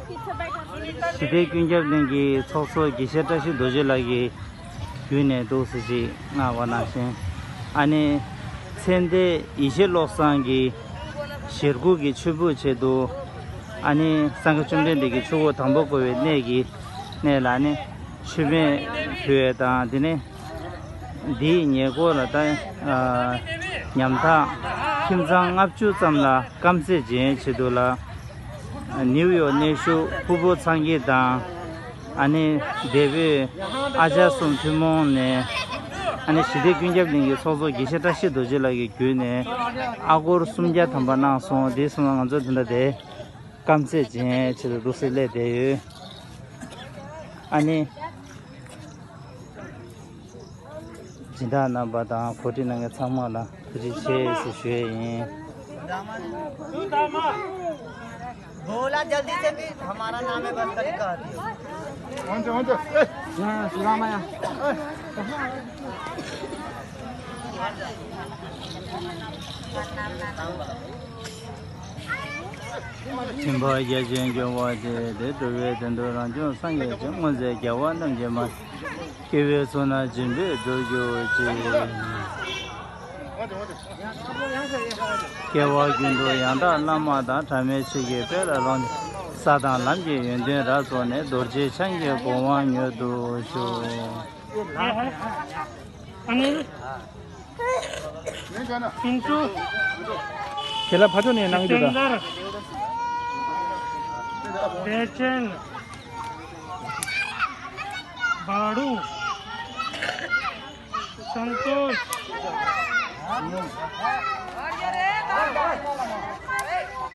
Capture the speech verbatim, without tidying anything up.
ཞི་བདེ་ཀུན་ཁྱབ་གླིང་གི་ཚོགས་གཙོ་དགེ་བཤེས་བཀྲ་ཤིས་རྡོ་རྗེ་ལགས་ཀྱི་བརྒྱུད་ནས་འདུག་ཟེར་ཅིག་མངགས་པ་ནང་བཞིན། ཨ་ནི་མཚན་ལྡན་ཡེ་ཤེས་བློ་བཟང་གི་ཞལ་སྐུ་གི་མཆོད་འབུལ་ཆེད་དུ། ཨ་ནི་སངས་རྒྱས་བཅོམ་ལྡན་འདས་ཀྱི་ཆོས་འཁོར་དང་པོ་བསྐོར་བའི་གནས་ཀྱི་གནས་ལ་ནི་མཆོད་པ་ཕུལ་བ་དང་། དེ་ནས་འདིའི་ཉེ་འཁོར་ལ་ད་ཉམ་ཐག་ཁྱིམ་ཚང་ལྔ་བཅུ་ཙམ་ལ་སྐམ་ཚེ་སྦྱིན་ཆེད་དུ་ལ། ནིའུ་ཡོག་གནས་བཞུགས་ཕུར་བུ་ཚང་སྐྱིད་དང་། ཨ་ནི་འདས་པོའི་ཨ་ཅག་གསུམ་ཐུན་མོང་ནས། ཨ་ནི་ཞི་བདེ་ཀུན་ཁྱབ་གླིང་གི་ཚོགས་གཙོ་དགེ་བཤེས་བཀྲ་ཤིས་རྡོ་རྗེ་ལགས་ཀྱི་བརྒྱུད་ནས་ཨ་སྒོར་སུམ་བརྒྱ་ཐམ་པ་གནང་སོང་། དེ་སོང་ཙང་ང་ཚོ་དེ་འདྲ་དེ་སྐམ་ཚེ་སྦྱིན་ཆེད་དུ་འདུག་སེ་སླེབས་བསྡད་ཡོད། ཨ་ནི། སྦྱིན་བདག་རྣམ་པ་དང་གོ་སྒྲིག་གནང་མཁན་ཚང་མ་ལ་ཐུགས་རྗེ་ཆེ་ཞེས་ཞུ་ཡས་ཡིན། बोला जल्दी से कि हमारा नाम है बस कल का। हुन्छ, हुन्छ। ए, यहाँ सुगामा यहाँ। ཁྱིམ་པ་རྒྱ་ཆེན་འབྱོར་བ་སྟེ། དེ་འགྲོ་བའི་དོན་དུ་རང་བྱུང་སངས་རྒྱས་ཀྱི། སྔོན་ཚེ་རྒྱལ་བ་རྣམས་ཀྱི་མ། སྐྱེ་བོའི་ཚོགས་རྣམས་སྦྱིན་པས་འགྲུབ་གྱུར་ཅིག། སྐྱེ་བ་ཀུན་ཏུ་ཡང་དག་བླ་མ་དང་། ཕྲ་མོ་ཆོས་ཀྱི་དཔལ་ལ་ལོངས། ས་དང་ལམ་གྱི་ཡོན་ཏན་རབ་རྫོགས་ནས། རྡོ་རྗེ་འཆང་གི་གོ་འཕང་མྱུར་དུ་ཤོག། ཨ་ནི། ཁྱུང་ཆུ། ཁྱེད་ལ་ཕ་ཚོ་ནས་གནང་རྒྱུ་དང་། བདེ་ཆེན། བ་རུ། སང་ཏོ།